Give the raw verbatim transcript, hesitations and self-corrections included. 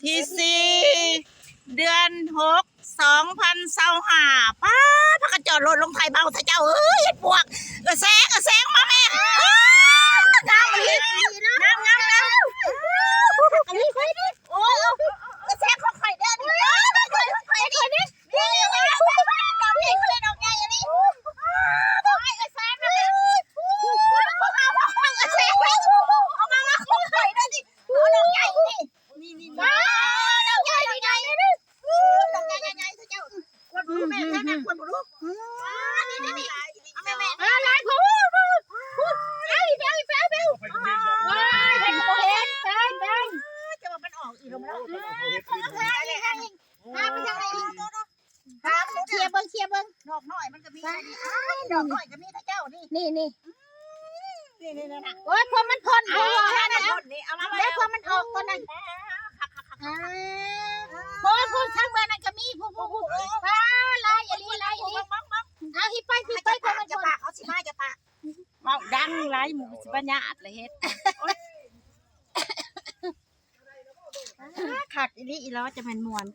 ที่สี่ เดือนหก สองพันซาวห้า ป๊าด พากันจอดรถลงไถเบาซะเจ้าเอ้ย เฮ็ดปวก เออแสง เออแสงมาแม่ อ้าว งามอีหลี งาม งาม งาม อันนี้ค่อยดิ โอ้ย เออแสงของข่อยเด้อนี่ เออข่อย ข่อยนี่ นี่ นี่ นี่ ดอกใหญ่ ดอกใหญ่อันนี้ โอ้ย เออแสงมาแม่ เอามา มา ของข่อยเด้อนี่ เอาดอกใหญ่นี่ นี่นี่นี่ ว้าว ดอกใหญ่ ดอกใหญ่ ดอกใหญ่ ดอกใหญ่ ใหญ่ๆ เจ้า ควรรู้แม่ แม่ แม่ ควรรู้ อืม ว้าว นี่นี่นี่ เอาแม่ แม่ เออ หลาย พูด พูด พูด เอ้ย เอ้ย เอ้ย เอ้ย ว้าว เห็นบ่เห็น เห็น เห็น จะว่ามันออกอีกแล้ว อืม เอาไปทางไหนอีก เอาไปทางไหนอีก ครับ เคลียร์เบิ่ง เคลียร์เบิ่ง ดอกน้อยมันก็มี ว้าว อันนี้ อ้าว ดอกน้อยก็มีนะเจ้า นี่ นี่ นี่ นี่ นี่ นี่ นี่ โอ้ย พวกมันพ่น เอา เอา เอา เอา นี่ เอามา เดี๋ยวพวกมันออกก่อนนะ อ่า โอ้ย พูดทางเมืองนั่นก็มี พูด พูด พูด ว้าว หลายอีหลี หลายอีหลี เอา หิบไป หิบไป พวกมันพ่น อย่าปาก เอาสิมา อย่าปาก เว้าดังหลาย หมู่สิบ่ญาติละเฮ็ด คักอีหลีอีหลอ จะแม่นม่วน